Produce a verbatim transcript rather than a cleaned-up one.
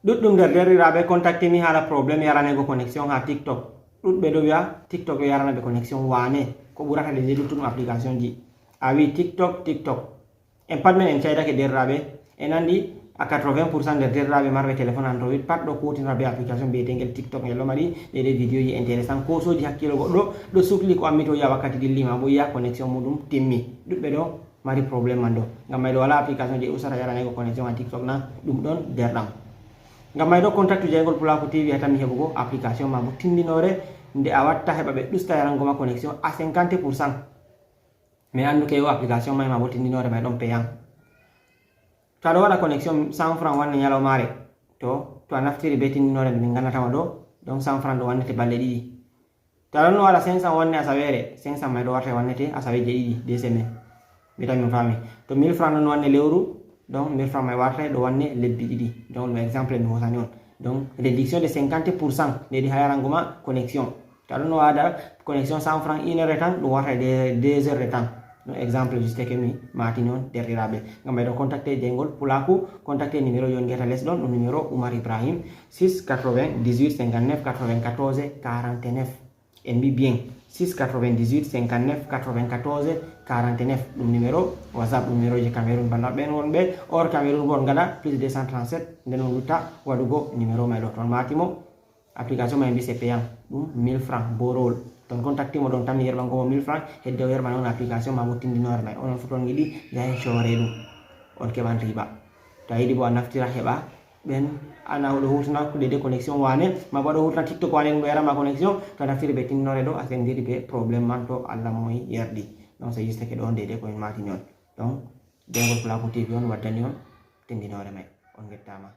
Ɗuɗɗum nder derɗiraaɓe contacti mi haala problème yaranego connexion ha TikTok. Ɗuɗɓe ɗo wiya TikTok ɗo yarana ɓe connexion wane, ko ɓurata de luttuɗum application ji. A wi TikTok, TikTok. En pat men en caydake derɗiraaɓe, en andi à quatre-vingts pour cent nder derɗiraaɓe marɓe téléphone Android pat ɗo kutinira be application mbiyetengel TikTok, ngel ɗo mari ɗe ɗe vidéo ji intéressant, ko soji hakkilo goɗɗo, ɗo sukli ko ammito yiya wakkati dilli ma bo yiya connexion muɗum timmi. Ɗuɗɓe ɗo mari problème man ɗo. Ngam may ɗo wala application je usata yaranego connexion ha TikTok na, ɗum ɗon derɗam. Ngam may ɗo contact jeyngol Pulaku T V a tammi heɓugo application ma bo tindinore nde a watta heɓa ɓe ɗusta yarango ma connexion à cinquante pour cent. Mais andu ke o application may ma bo tindinore may ɗon payant. To aɗo waɗa connexion cent francs wanne nyalawmare, to, to a naftiri be tindinore nde min gandata ma ɗo, donc cent francs ɗo wannete balɗe ɗiɗi. To aɗon waɗa cinq cents wanne asawere, cinq cents may ɗo warta wannete asaweje ɗiɗi, deux semaines. Mi tan mi fami. To mille francs ɗon wanne lewru, donc mille francs may warta ɗo wanne lebbi ɗiɗi. Donc ɗum exemple mi hosani on. Donc réduction de cinquante pour cent nde ɗi ha yarango ma connexion. To aɗon waɗa connexion cent francs une heure de temps, ɗum warta de deux heures de temps. Ɗum exemple juste ke mi matini on derɗiraaɓe. Ngam ɓe ɗo contacte jeyngol Pulaku, contacte numéro yon ngeta les ɗon, ɗum numéro Oumar Ibrahim, six quatre-vingt-dix-huit cinquante-neuf quatre-vingt-quatorze quarante-neuf. En mbi bien, six quatre-vingt-dix-huit cinquante-neuf quatre-vingt-quatorze quarante-neuf, ɗum numéro WhatsApp, ɗum numéro je Cameroun. Bana ɓen wonɓe hors Cameroun bo on ngaɗa plus deux cent trente-sept, nden on lutta waɗugo numéro may ɗo. To on mati mo, application may mbi c'est payant, ɗum mille francs borowol. To on contacti mo ɗon tan yerɓango mo mille francs, hedde o yerɓana on application ma bo tindinore may. Onon fu to on yiɗi yahe coore ɗum, on keɓan riba. To a yiɗi bo a naftira heɓa ɓen ana ɗo hutana kuɗe de connexion wane, ma bo ɗo hutana TikTok wane, ɗum ɗo yarama connexion, to a naftiri be tindinore ɗo a sendiri be problème man, to Allah moy yerdi. Donc c'est juste que ɗo ndede ko min matini on. Donc jeyngol Pulaku T V on waddani on tindinore may. On ngettama.